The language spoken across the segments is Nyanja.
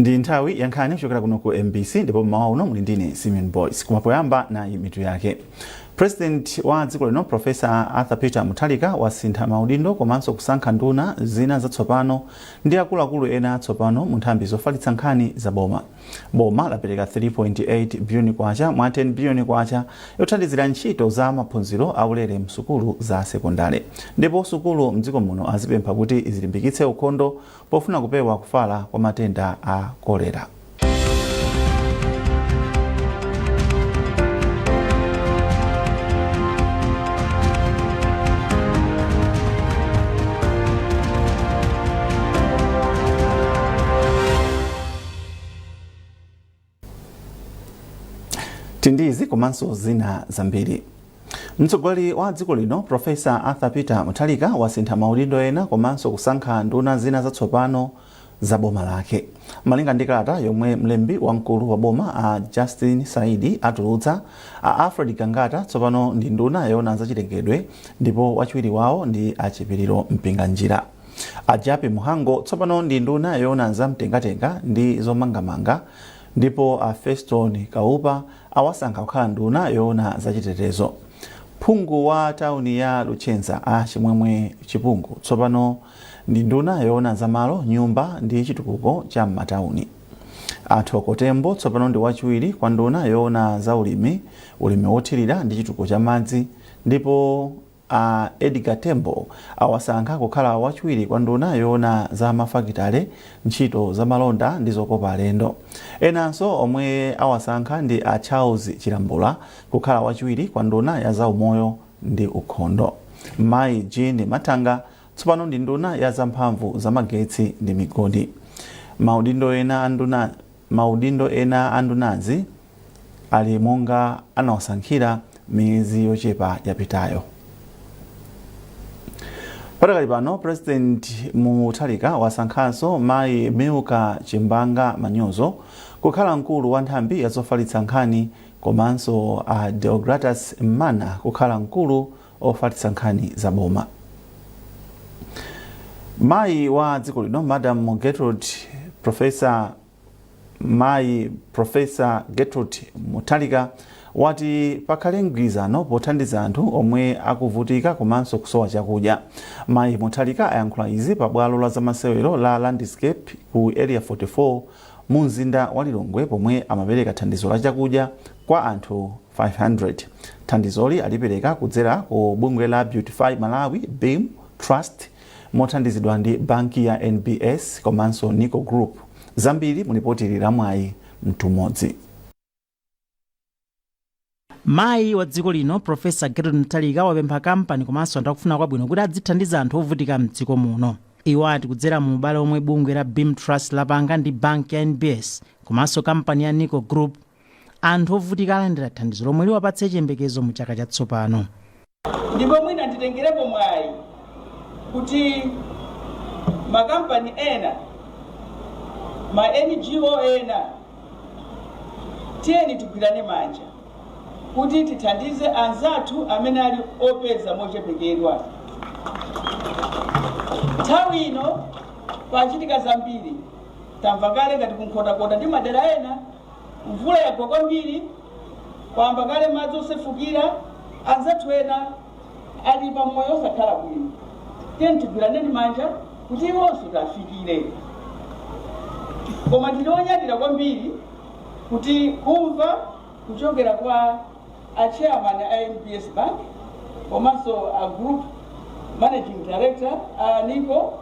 Ndi nthawi ya nkhani kuchokera kuno ku MBC, ndipo mmawa uno muli ndine Simeon Boys. Koma poyamba, nayi mitu yake. President wa dziko lino, Professor Arthur Peter Mutharika, wasintha maudindo komanso kusankha nduna zina zatsopano ndi akuluakulu ena atsopano mu nthambi zofalitsa nkhani za boma. Boma lapereka 3.8 biliyoni kwacha mwa 10 biliyoni kwacha yothandizira ntchito za maphunziro aulere msukulu za sekondale. Ndipo sukulu mdziko muno azipempha kuti zilimbikitse ukhondo pofuna kupewa kufala kwa matenda a kolera. Tindizi komanso zina zambiri. Mtsogoleri wa dziko lino, Professor Arthur Peter Mutharika, wasintha maudindo ena komanso kusankha nduna zina zatsopano za boma lake. Malinga ndi kalata yomwe mlembi wamkulu wa boma a Justin Saidi atulutsa, a Alfred Gangata tsopano ndi nduna yoona zachilengedwe, ndipo wachiwiri wawo ndi a Chipiliro Mpinganjira. A Jappie Mhango tsopano ndi nduna yoona zamtengatenga ndi zomangamanga, ndipo a Feston Kaupa awasankha kukhala nduna yoona zachitetezo. Phungu wa tauni ya Luchenza, a Chimwemwe Chipungu, tsopano ndi nduna yoona zamalo, nyumba ndi chitukuko cha m'matauni. A Thoko Tembo tsopano ndi wachiwiri kwa nduna yoona za ulimi, ulimi wothirira ndi chitukuko cha madzi, ndipo a Edgar Tembo awasankha kukhala wachiwiri kwa nduna yoona za mafakitale, ntchito za malonda ndi zokopa alendo. Enanso omwe awasankha ndi a Charles Chilambula kukhala wachiwiri kwa nduna ya zaumoyo ndi ukhondo. Mayi Jean Mathanga tsopano ndi nduna ya zamphamvu zamagetsi ndi migodi. Maudindo ena a ndunazi ali monga anawasankhira miyezi yochepa yapitayo. Patakali pano, President Mutharika wasankhanso Mayi Milka Chimbanga Manyozo kukhala mkulu wa nthambi ya zofalitsa nkhani, komanso a Deogratus Mmana kukhala mkulu ofalitsa nkhani za boma. Mayi wa dziko lino, Madam Gertrude Professor Mayi Professor Gertrude Mutharika, wati pakhale mgwirizano pothandiza anthu omwe akuvutika komanso kusowa chakudya. Mayi Mutharika ayankhula izi pa bwalo la zamasewero la Landscape ku Area 44 mu mzinda wa Lilongwe, pomwe amapereka thandizo la chakudya kwa anthu 500. Thandizoli alipereka kudzera ku bungwe la Beautify Malawi, BEAM Trust, mothandizidwa ndi banki ya NBS komanso Nico Group. Zambiri mulipoti la Mwayi Mtumodzi. Mayi wa dziko lino, Professor Gertrude Mutharika, wapempha kampani komanso anthu akufuna kwabwino kuti adzithandiza anthu ovutika mdziko muno. Iwo ati kudzera mu ubale omwe bungwe la BEAM Trust lapanga ndi banki ya NBS komanso kampani ya Nico Group, anthu ovutika alandira thandizo lomwe liwapatse chiyembekezo mu chaka chatsopano. Ndipo mwina nditengerepo mwayi kuti makampani ena, ma NGO ena, tiyeni tigwirane manja kuti tithandize anzathu amene ali opeza mochepekedwa. Nthawi ino pachitika zambiri, tamva kale ngati kuNkhotakota ndi madera ena mvula yagwa kwambiri, kwayamba kale madzi osefukira, anzathu ena ali pa moyo osakhala bwino. Tiyeni tigwiraneni manja kuti iwonso tafikire. Koma ndili onyadira kwambiri kuti kumva kuchokera kwa a chairman a NBS Bank komanso a group managing director a Nico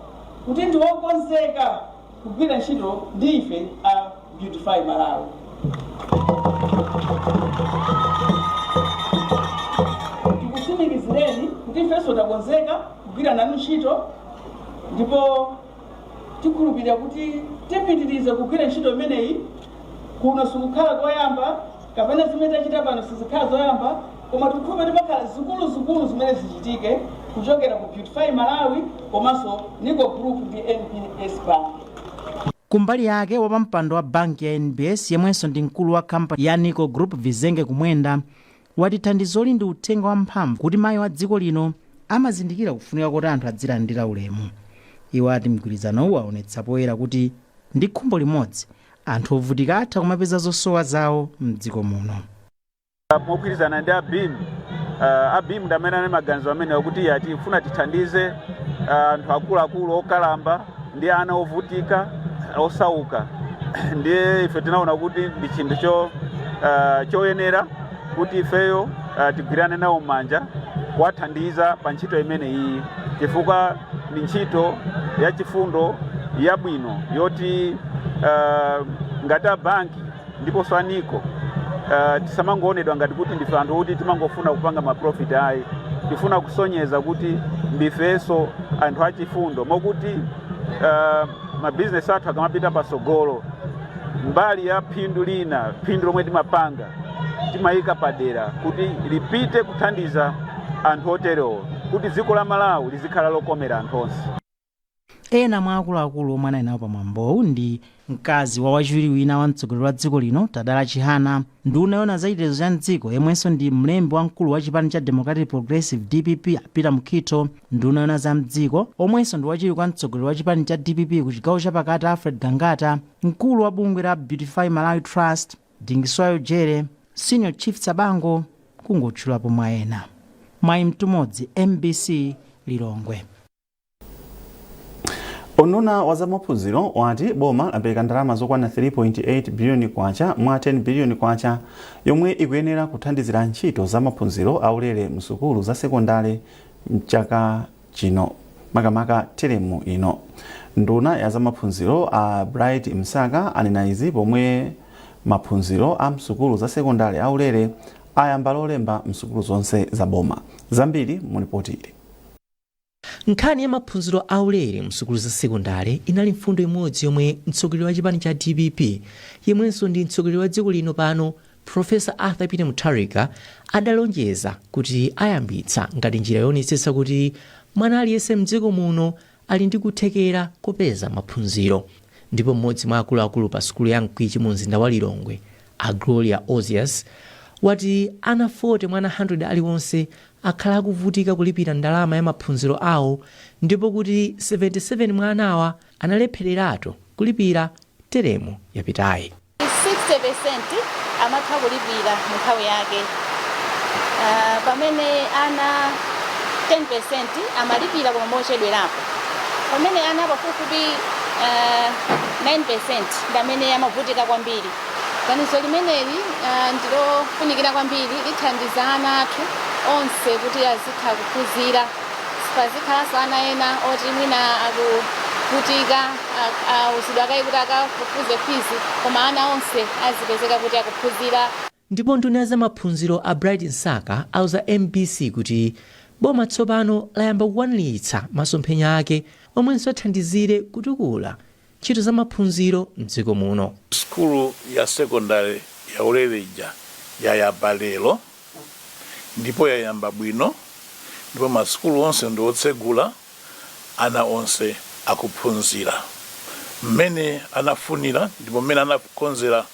kuti ndi okonzeka kugwira ntchito ndi ife a Beautify Malawi. Tikutsimikizireni kuti ifenso takonzeka kugwira nanu ntchito, ndipo tikhulupirira kuti tipitiriza kugwira ntchito imeneyi. Kuno sikukhala koyamba, kapena zimene tachita pano sizikhala zoyamba, koma tikukhulupirira kuti pakhala zikuluzikulu zimene zichitike kuchokera ku Beautify Malawi komanso Nico Group ndi NBS Bank. Kumbali yake, wapampando wa banki ya NBS yemwenso ndi mkulu wa kampani ya Nico Group, Vizenge Kumwenda, wati thandizoli ndi uthenga wamphamvu kuti mayi wa dziko lino amazindikira kufunika kuti anthu adzilandira ulemu. Iwo ati mgwirizanowu waonetsa poyera kuti ndi khumbo limodzi Anthu ovutika atha kumapeza zosowa zawo mdziko muno. Mogwirizana ndi a BEAM, a BEAM ndi amene ali maganizo amene akuti tifuna tithandize anthu akuluakulu, okalamba ndi ana ovutika, osauka. Ndiye ife tinaona kuti ndi chinthu choyenera kuti ifeyo tigwirane nawo manja kuwathandiza pa ntchito imene iyi, chifukwa ndi ntchito yachifundo, yabwino, yoti ngati a banki ndiponso a NICO tisamangoonedwa ngati kuti ndife anthu kuti timangofuna kupanga ma profit, ayi. Tifuna kusonyeza kuti ndifenso anthu achifundo, mokuti mabizinesi athu akamapita pasogolo, mbali ya phindu lina, phindu lomwe timapanga, timayika padera kuti lipite kuthandiza anthu oterewo, kuti dziko la Malawi lizikhala lokomera anthu onse. Ena mwa akuluakulu omwe anali nawo pamwambowu ndi mkazi wa wachiwiri wina wa mtsogoleri wa dziko lino, Tadala Chihana, nduna yoona zachitetezo cha mdziko yemwenso ndi mlembi wamkulu wa chipani cha Democratic Progressive, DPP, Peter Mukhito, nduna yoona za mdziko omwenso ndi wachiwiri kwa mtsogoleri wa chipani cha DPP ku chigawo chapakati, Alfred Gangata, mkulu wa bungwe la Beautify Malawi Trust, Dingiswayo Jere, Senior Chief Tsabango, kungotchulapo mwa ena. Mwayi Mtumodzi, MBC, Lilongwe. Unduna wa zamaphunziro wati boma lapereka ndalama zokwana 3.8 biliyoni kwacha mwa 10 biliyoni kwacha yomwe ikuyenera kuthandizira ntchito za maphunziro aulere msukulu za sekondale mchaka chino, makamaka teremu ino. Nduna ya zamaphunziro a Bright Msaka anena izi pomwe maphunziro a msukulu za sekondale aulere ayamba Lolemba msukulu zonse za boma. Zambiri mu ripoti ili. Nkhani ya maphunziro aulere msukulu za sekondale inali mfundo imodzi yomwe mtsogoleri wa chipani cha DPP yemwenso ndi mtsogoleri wa dziko lino pano, Profesa Arthur Peter Mutharika, adalonjeza kuti ayambitsa ngati njira yoonetsetsa kuti mwana aliyense mdziko muno ali ndi kuthekera kopeza maphunziro. Ndipo mmodzi mwa akuluakulu pa sukulu ya Mkwichi mu mzinda wa Lilongwe, a Gloria Ozias, wati ana 40 mwa ana 100 aliwonse akhala akuvutika kulipira ndalama ya maphunziro awo, ndipo kuti 77 mwa anawa analephereratu kulipira teremu yapitayi. 60% amatha kulipira mu nthawi yake, pamene ana 10% amalipira koma mochedwerapo, pamene ana pafupifupi 9% ndi amene amavutika kwambiri. Ganizo limeneli ndilofunikira kwambiri, lithandiza ana athu onse kuti azitha kuphunzira. Pazikhalanso ana ena oti mwina akuvutika, awuzidwa kayi kuti akafufuze fees, koma ana onse azipezeka kuti akuphunzira. Ndipo nduna ya zamaphunziro a Bright Msaka auza MBC kuti boma tsopano layamba kukwaniritsa masomphenya ake omwenso athandizire kutukula ntchito za maphunziro mdziko muno. Sukulu ya sekondari ya ulere ija yayamba lero ndipo yayamba bwino, ndipo masukulu onse ndi otsegula, ana onse akuphunzira mmene anafunira ndipo mmene anakonzera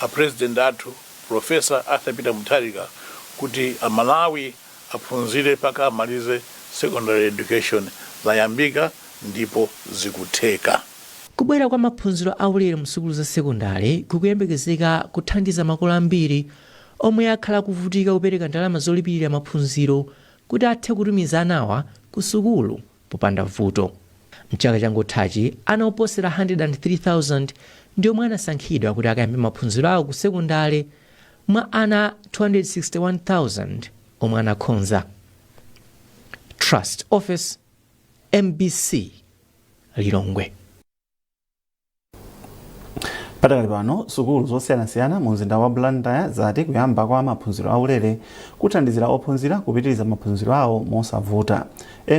a President athu, Professor Arthur Peter Mutharika, kuti Amalawi aphunzire mpaka amalize secondary education. Zayambika ndipo zikutheka. Kubwera kwa maphunziro aulere msukulu za sekondale kukuyembekezeka kuthandiza makolo ambiri omwe akhala akuvutika kupereka ndalama zolipirira maphunziro kuti athe kutumiza anawa ku sukulu popanda vuto. Mchaka changothachi, ana oposera 103,000 ndi omwe anasankhidwa kuti akayambe maphunziro awo ku sekondale mwa ana 261,000 omwe anakhonza. Trust Office, MBC, Lilongwe. Patakali pano, sukulu zosiyanasiyana mu mzinda wa Blantyre zati kuyamba kwa maphunziro aulere kuthandizira ophunzira kupitiriza maphunziro awo mosavuta.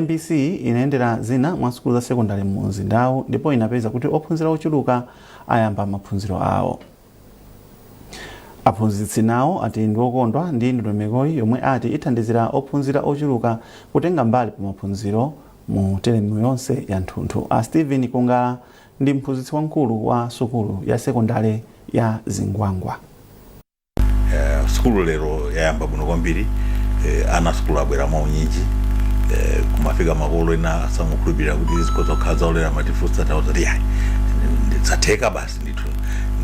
MBC inayendera zina mwa sukulu za sekondari mu mzindawu ndipo inapeza kuti ophunzira ochuluka ayamba maphunziro awo. Aphunzitsi nawo ati ndi okondwa ndi ndondomekoyi yomwe ati ithandizira ophunzira ochuluka kutenga mbali pa maphunziro mu teremu yonse ya nthunthu. A Stephen Kungala ndi mphunzitsi wamkulu wa sukulu ya sekondari ya Zingwangwa. Sukulu lero yayamba bwino kwambiri. Ana sukulu abwera mwaunyinji. Kumafika makolo ena asangokhulupirira kuti zikhoza kukhala zaulere, amatifunsa, tauza kuti yayi, zatheka basi ndithu.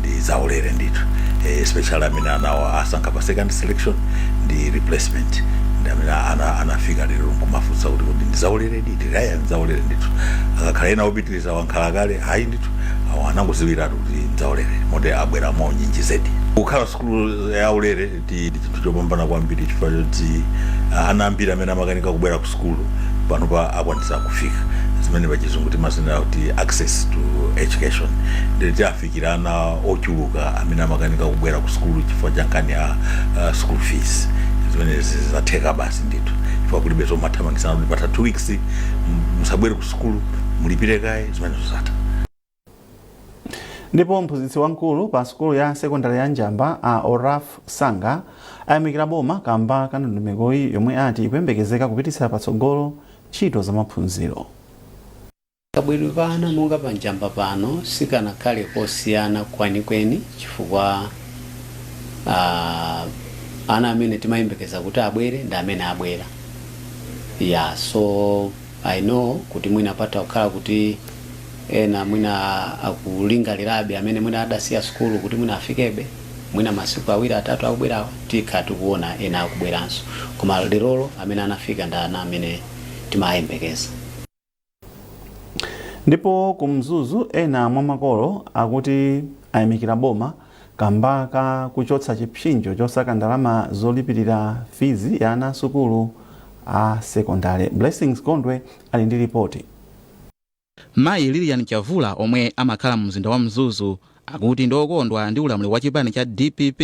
Ndi zaulere ndithu, especially amene anawo asankha pa second selection ndi replacement, ndi amene anafika lero nkumafunsa kuti ndi zaulere diti. Aya, ndi zaulere ndithu. Akakhala ena opitiriza wankhala kale, hayi ndithu, awo anangoziwiratu kuti nzaulere, moti abwera maunyinji zedi. Kukhala sukulu yaulere ndi chinthu chopambana kwambiri, chifukwa choti ana ambiri amene amakanika kubwera ku sukulu pano pa akwanisa kufika, zimene pachizungu timazinena kuti access to education. Ndi tiafikira ana ochuluka amene amakanika kubwera ku sukulu chifukwa cha nkhani ya school fees. Zimene zatheka basi ndithu, chifukwa kulibe zomathamangisana kuti patha 2 weeks musabwere ku sukulu, mulipire kaye. Zimene zozatha. Ndipo mphunzitsi wamkulu pa sukulu ya sekondari ya Njamba, a Oraf Sanga, ayamikira boma kamba ka ndondomekoyi yomwe ati ikuyembekezeka kupititsa patsogolo ntchito za maphunziro. Kabwedwe pana monga panjamba pano sikanakhale kosiyana kwenikweni, chifukwa ana amene timayembekeza kuti abwere ndi amene abwera. Yeah, so I know kuti mwina patha kukhala kuti ena mwina akulingalirabe, amene mwina adasiya sukulu, kuti mwina afikebe. Mwina masiku 2, 3 akubwerawa tikha tikuona ena akubweranso, koma lerolo amene anafika ndi ana amene timayembekeza. Ndipo ku Mzuzu, ena mwa makolo akuti ayamikira boma kamba ka kuchotsa chipsinjo chosaka ndalama zolipirira fizi ya ana asukulu a sekondari. Blessings Gondwe ali ndi ripoti. Mayi Lilian Chavula, omwe amakhala mu mzinda wa Mzuzu, akuti ndi okondwa ndi ulamuliro wa chipani cha DPP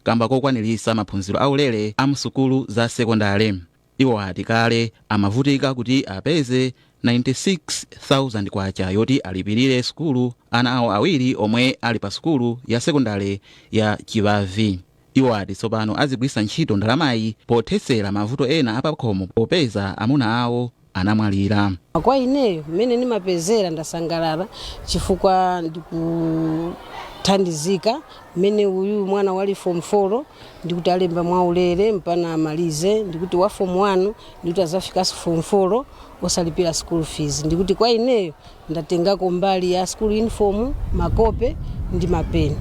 kamba kokwanirisa maphunziro aulere a msukulu za sekondari. Iwo ati kale amavutika kuti apeze 96,000 kwacha yoti alipirire sukulu ana awo awiri omwe ali pa sukulu ya sekondari ya Chibavi. Iwo ati tsopano azigwiritsa ntchito ndalamayi pothetsera mavuto ena apakhomo, popeza amuna awo anamwalira. Kwa ineyo, mmene ndimapezera, ndasangalala chifukwa ndikuthandizika. Mmene uyu mwana wali form 4, ndikuti alemba mwaulere mpana amalize. Ndikuti wa form 1, ndikuti azafikanso form 4 osalipira school fees. Ndikuti kwa ineyo ndatengako mbali ya school uniform, makope ndi mapeni.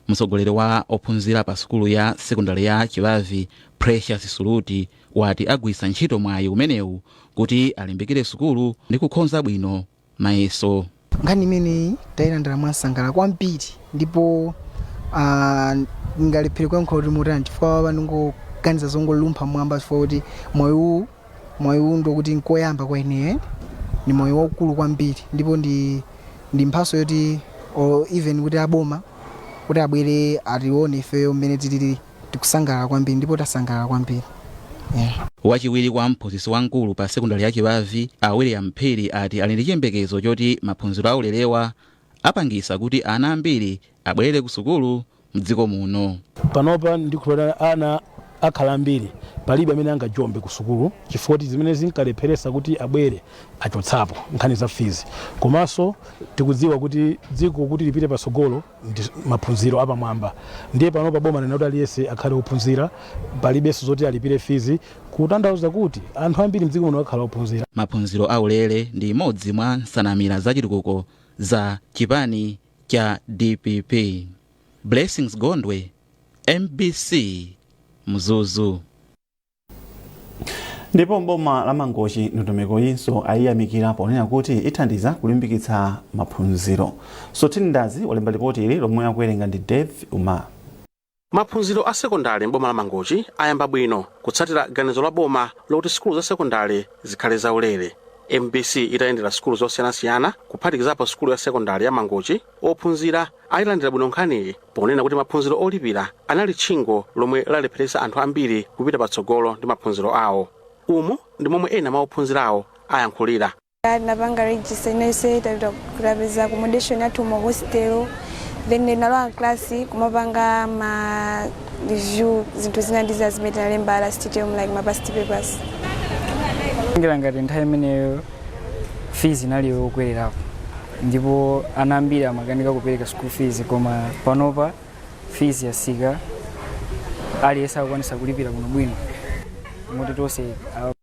Mtsogoleri wa ophunzira pa sukulu ya sekondari ya Chibavi, Precious Suluti, wati agwiritsa ntchito mwayi umenewu kuti alimbikire sukulu ndi kukhonza bwino mayeso. Nkhani imeneyi tayilandira mwansangala kwambiri, ndipo ngalephere kuyankhula kuti motani, chifukwa pandingoganiza zongolumpha mwamba, chifukwa kuti mwayi uwu ndokuti nkoyamba kwa ineyo, ni mwayi waukulu kwambiri, ndipo ndi mphaso yoti or even kuti aboma kuti abwere atione ifeyo mmene tilili, tikusangalala kwambiri ndipo tasangalala kwambiri, yeah. Wachiwiri kwa mphunzitsi wamkulu pa sekondari ya Chibavi, a William Phiri, ati ali ndi chiyembekezo choti maphunziro aulerewa apangisa kuti ana ambiri abwerere ku sukulu mdziko muno. Panopa ndikhulupirira ana akhala ambiri, palibe amene angajombe ku sukulu, chifukwa kuti zimene zinkalepheresa kuti abwere achotsapo nkhani za fees. Komanso tikudziwa kuti dziko kuti lipite patsogolo ndi maphunziro apamwamba. Ndiye panopa boma lina kuti aliyense akhale ophunzira, palibenso zoti alipire fees, kutanthauza kuti anthu ambiri mdziko muno akhala ophunzira. Maphunziro aulere ndi imodzi mwa nsanamira zachitukuko za chipani cha DPP. Blessings Gondwe, MBC, Mzuzu. Ndipo mboma la Mangochi, ndondomeko yinso ayiyamikira ponena kuti ithandiza kulimbikitsa maphunziro. Sothini Ndazi walemba ripoti ili lomwe akuwerenga ndi Dave Umar. Maphunziro a sekondari m'boma la Mangochi ayamba bwino kutsatira ganizo la boma lokuti sukulu za sekondari zikhale zaulere. MBC itayendera sukulu zosiyanasiyana, kuphatikizapo sukulu ya sekondari ya Mangochi, ophunzira ayilandira bwino nkhaniyi ponena kuti maphunziro olipira anali tchingo lomwe lalepheretsa anthu ambiri kupita patsogolo ndi maphunziro awo. Umu ndi momwe ena mwa ophunzirawo ayankhulira. Tinapanga register inense, tapita kutapeza accommodation yathu mu hostel, then ndinalowa class kumapanga ma review zinthu zina ndi zina zimene tinalemba last term, like ma past papers. Ngira ngati nthawi imeneyo fees inali yokwererapo ndipo ana ambiri amakanika kupereka school fees, koma panopa fees yasika, aliyense akukwanisa kulipira bwinobwino moti tonse.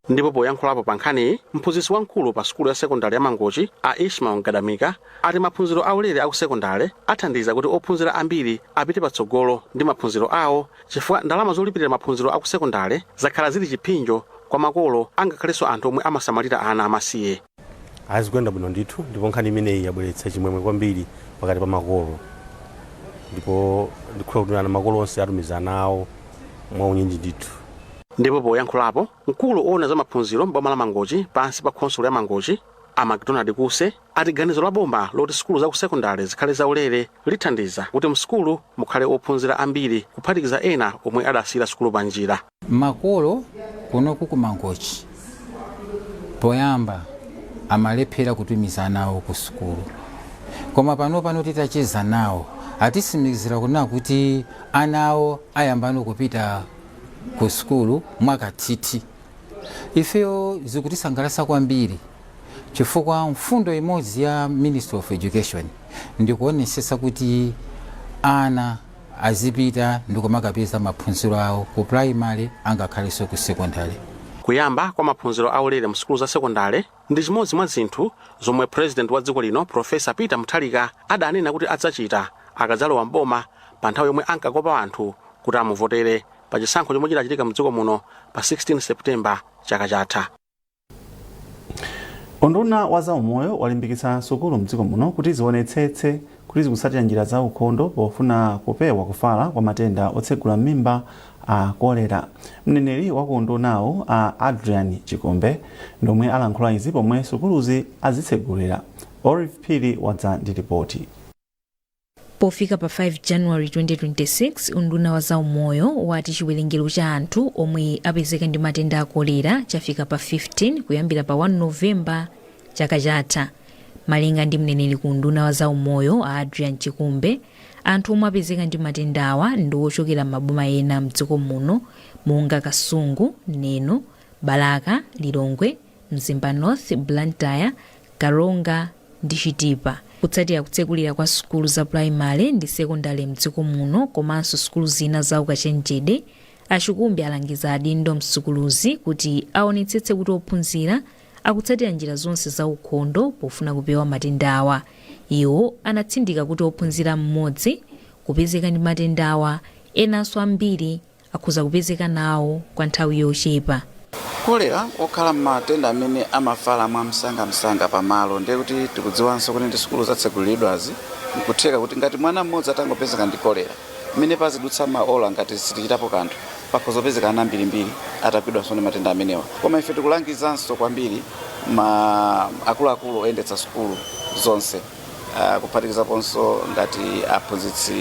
Ndipo poyankhulapo pa nkhaniyi, mphunzitsi wamkulu pa sukulu ya sekondari ya Mangochi, a Ishmael Gadamika, ati maphunziro aulere aku sekondari athandiza kuti ophunzira ambiri apite patsogolo ndi maphunziro awo, chifukwa ndalama zolipirira maphunziro aku sekondari zakhala zili chipsinjo kwa makolo angakhalenso anthu omwe amasamalira ana amasiye. Azikuyenda bwino ndithu, ndipo nkhani imeneyi yabweretsa chimwemwe kwambiri pakati pa makolo, ndipo ndikhulupirira kuti ana makolo onse atumiza ana awo mwaunyinji ndithu. Ndipo poyankhulapo, mkulu owona za maphunziro m'boma la Mangochi pansi pa khonsolo ya Mangochi, a Macdonald Kuse, ati ganizo la boma loti sukulu za ku sekondari zikhale zaulere lithandiza kuti msukulu mukhale ophunzira ambiri, kuphatikiza ena omwe adasiyira sukulu pa njira. Makolo kunoku ku Mangochi poyamba amalephera kutumiza ana awo ku sukulu, koma pano titacheza nawo atitsimikizira kunena kuti ana awo ayambano kupita ku sukulu mwakathithi. Ifeyo zikutisangalatsa kwambiri chifukwa mfundo imodzi ya Ministry of Education ndikuonetsetsa kuti ana azipita ndikumakapeza maphunziro awo ku primary angakhalenso ku secondary. Kuyamba kwa maphunziro aulere mu sukulu za sekondari ndi chimodzi mwa zinthu zomwe President wa dziko lino, Profesa Peter Mutharika, adanena kuti adzachita akadzalowa mboma pa nthawi yomwe ankakopa anthu kuti amuvotere pa chisankho chomwe chidachitika mdziko muno pa 16 Septemba chaka chatha. Unduna wa zaumoyo walimbikitsa sukulu mdziko muno kuti zionetsetse kuti zikutsatira njira za ukhondo pofuna kupewa kufala kwa matenda otsegula m'mimba a kolera. Mneneri wa ku undunawu, a Adrian Chikumbe, ndomwe alankhula izi pomwe sukuluzi azitsegulira. Olive Phiri wadza ndi ripoti. Pofika pa 5 January 2026, unduna wa zaumoyo wati chiwerengero cha anthu omwe apezeka ndi matenda a kolera chafika pa 15 kuyambira pa 1 Novemba chaka chatha. Malinga ndi mneneri ku unduna wa zaumoyo, a Adrian Chikumbe, anthu omwe apezeka ndi matendawa ndi ochokera m'maboma ena mdziko muno monga Kasungu, Neno, Balaka, Lilongwe, Mzimba North, Blantyre, Karonga ndi Chitipa. Kutsatira kutsekulira kwa sukulu za pulaimale ndi sekondale mdziko muno komanso sukulu zina za ukachenjede, a Chikumbe alangiza adindo msukuluzi kuti aonetsetse kuti ophunzira akutsatira njira zonse za ukhondo pofuna kupewa matendawa. Iwo anatsindika kuti ophunzira mmodzi kupezeka ndi matendawa, enanso ambiri akhoza kupezeka nawo kwa nthawi yochepa. Kolera okhala matenda amene amafala mwamsangamsanga pamalo, ndiye kuti tikudziwanso kuti ndi sukulu zatsekulidwazi, nkutheka kuti ngati mwana mmodzi atangopezeka ndi kolera, mmene pazidutsa maola, ngati sitichitapo kanthu, pakhoza kupezeka ana ambirimbiri atagwidwanso ndi matenda amenewa. Koma ife tikulangizanso kwambiri ma akuluakulu oyendetsa sukulu zonse, kuphatikizaponso ngati aphunzitsi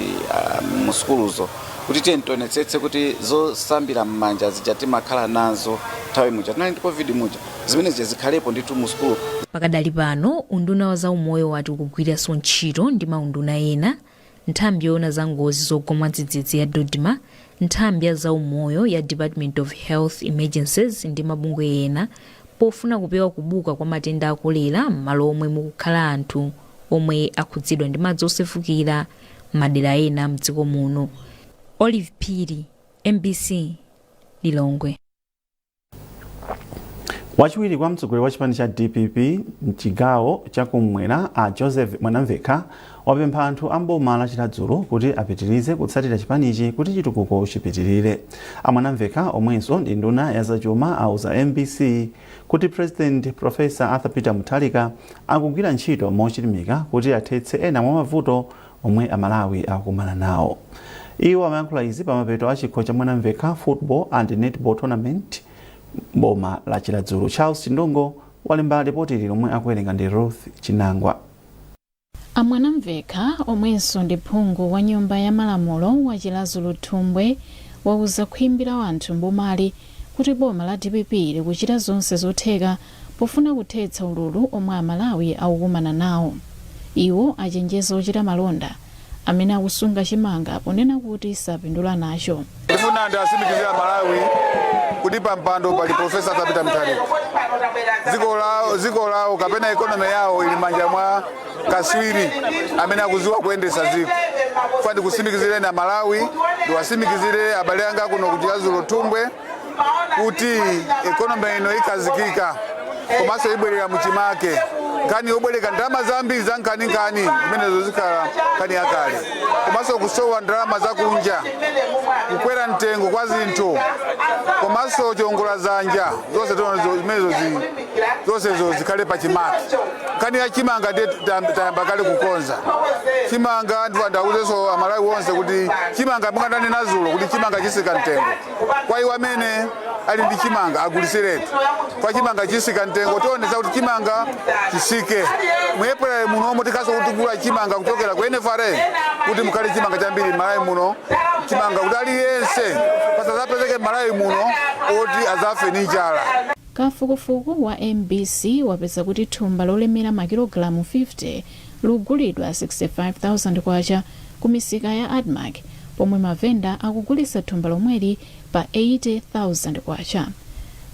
mu sukuluzo, kuti tiye tionetsetse kuti zosambira m'manja zija timakhala nazo nthawi muja tinali ndi COVID muja, zimene zija zikhalepo ndithu mu sukulu. Pakadali pano, unduna wa zaumoyo wati ukugwiranso ntchito ndi maunduna ena, nthambi yoona za ngozi zogwa mwadzidzidzi ya DoDMA, nthambi ya zaumoyo ya Department of Health Emergencies ndi mabungwe ena pofuna kupewa kubuka kwa matenda a kolera m'malo omwe mukukhala anthu omwe akhudzidwa ndi madzi osefukira m'madera ena mdziko muno. Olive Phiri, MBC, Lilongwe. Wachiwiri kwa mtsogoleri wa chipani cha DPP mchigawo chakumwera, a Joseph Mwanamvekha, wapempha anthu a mboma la Chiradzulu kuti apitirize kutsatira chipanichi kuti chitukuko chipitirire. A Mwanamvekha, omwenso ndi nduna ya zachuma, auza MBC kuti President Professor Arthur Peter Mutharika akugwira ntchito mochilimika kuti athetse ena mwa mavuto omwe Amalawi akukumana nawo. Iwo amayankhula izi pamapeto a chikho cha Mwanamvekha Football and Netball Tournament boma la Chiradzulu. Charles Chindongo walemba ripoti ili lomwe akuwerenga ndi Ruth Chinangwa. A Mwanamvekha, omwenso ndi phungu wa nyumba ya malamulo wa Chiradzulu Thumbwe, wauza khwimbi la anthu mbomali kuti boma la DPP likuchita zonse zotheka pofuna kuthetsa ululu omwe Amalawi akukumana nawo. Iwo achenjeza ochita malonda amene akusunga chimanga ponena kuti sapindula nacho. Ndifuna ndiatsimikizire Malawi kuti pampando pali Profesa Arthur Peter Mutharika. Dziko lawo kapena economy yawo ili manja mwa kaswiri amene akudziwa kuyendetsa dziko. Fa ndikutsimikizireni Amalawi, ndiwatsimikizire abale anga kuno ku Chiradzulu Thumbwe. Kuti economy ino ikhazikika komanso ibwerera muchimake. Nkhani yobwereka ndalama zambiri za nkhaninkhani zimenezo zikhala nkhani yakale, komanso kusowa ndalama zakunja, kukwera mtengo kwa zinthu, komanso chiwongoladzanja, zonse zimenezo zonsezo zikhale pachimake. Nkhani ya chimanga ndiye tayamba kale kukonza chimanga, ndipo ndauzenso Amalawi onse kuti chimanga, monga ndanena dzulo, kuti chimanga chisika mtengo. Kwa iwo amene ali ndi chimanga agulisiretu, kwa chimanga chisika mtengo. Tionetsa kuti chimanga chisike mu April munomo. Tikhaso kutigula chimanga kuchokera ku NFRA kuti mukhale chimanga chambiri Malawi muno, chimanga kuti aliyense pasazapezeke Malawi muno oti azafe ndi njala. Kafukufuku wa MBC wapeza kuti thumba lolemera makilogalamu 50 likugulidwa 65,000 kwacha ku misika ya ADMARC, pomwe mavenda akugulitsa thumba lomweli pa 80,000 kwacha.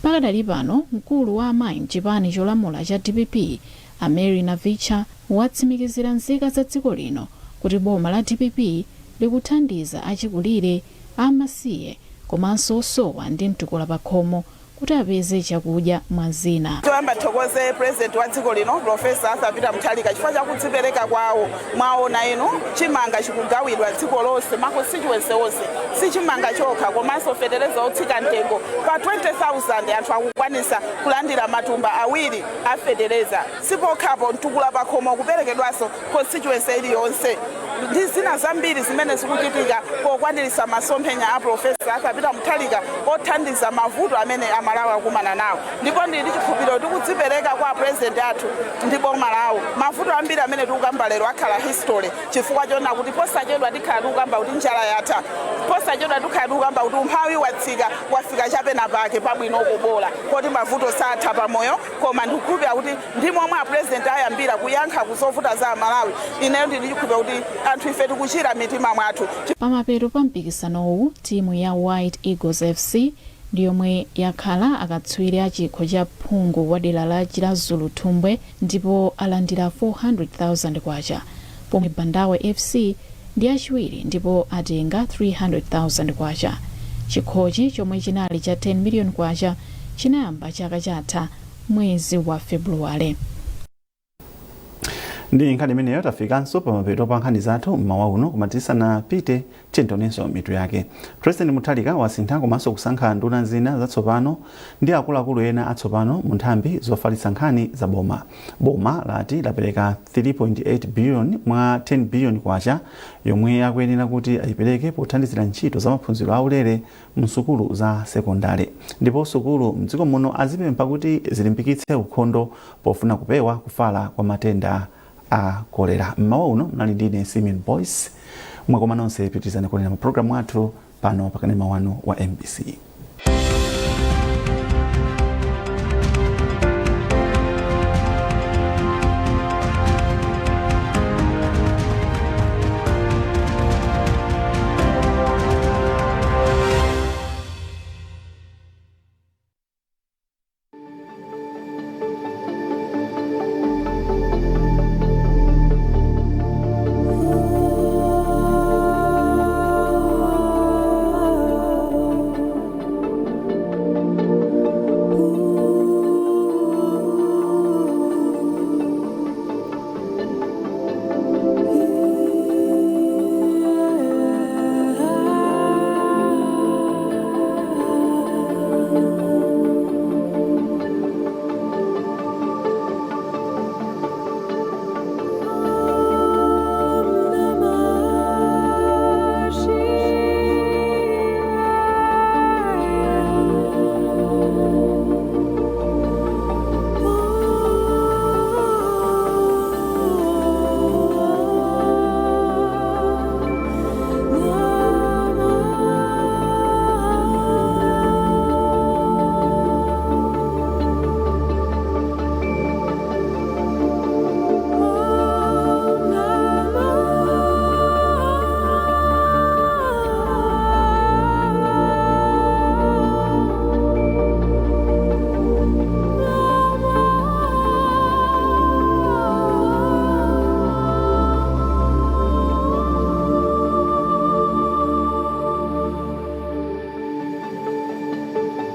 Pakadali pano, mkulu wa amayi mchipani cholamula cha DPP, a Mary Navicha, watsimikizira nzika za dziko lino kuti boma la DPP likuthandiza achikulire, amasiye komanso osowa ndi mtukula pakhomo kuti apeze chakudya, mwa zina. Toyamba thokoze President wa dziko lino, Professor Arthur Peter Mutharika, chifukwa chakudzipereka kwawo. Mwaona inu, chimanga chikugawidwa dziko lonse, ma constituency onse. Si chimanga chokha, komanso fetereza otsika mtengo pa 20,000, anthu akukwanisa kulandira matumba 2 a fetereza. Sipokhapo, mtukula pakhomo kuperekedwanso constituency iliyonse, ndi zina zambiri zimene zikuchitika pokwaniritsa masomphenya a Professor Arthur Peter Mutharika othandiza mavuto amene Amalawi akumana nawo. Ndipo ndili ndi chikhulupiriro kuti kudzipereka kwa President athu ndi boma lawo, mavuto ambiri amene tikukamba lero akhala history, chifukwa chona kuti posachedwa tikhala tikukamba kuti njala yatha, posachedwa tikhala tikukamba kuti umphawi watsika, wafika chapena pake pabwino kubola koti mavuto satha pamoyo. Koma ndikukhulupirira kuti ndi momwe a President ayambira kuyankha kuzovuta za Amalawi, ineyo ndili ndi chikhulupiriro kuti anthu ife tikuchira mitima mwathu. Pamapeto pa mpikisanowu, timu ya White Eagles FC ndi yomwe yakhala akatswiri a chikho cha phungu wa dera la Chiradzulu Thumbwe ndipo alandira 400,000 kwacha, pomwe Bandawe FC ndi achiwiri ndipo atenga 300,000 kwacha. Chikhochi, chomwe chinali cha 10 million kwacha, chinayamba chaka chatha mwezi wa Februwale. Ndi nkhani imeneyo tafikanso pamapeto pa nkhani zathu mmawa uno, koma tisanapite tionenso mitu yake. President Mutharika wasintha komanso kusankha nduna zina zatsopano ndi akuluakulu ena atsopano mu nthambi zofalitsa nkhani za boma. Boma lati lapereka 3.8 billion mwa 10 billion kwacha yomwe akuyenera kuti ayipereke pothandizira ntchito za maphunziro aulere msukulu za sekondale. Ndipo sukulu mdziko muno azipempha kuti zilimbikitse ukhondo pofuna kupewa kufala kwa matenda a kolera. Mmawa uno mnali ndine Simeon Boyce. Mwakoma nonse, pitirizani kuonera mapulogalamu athu pano pakanema wanu wa MBC.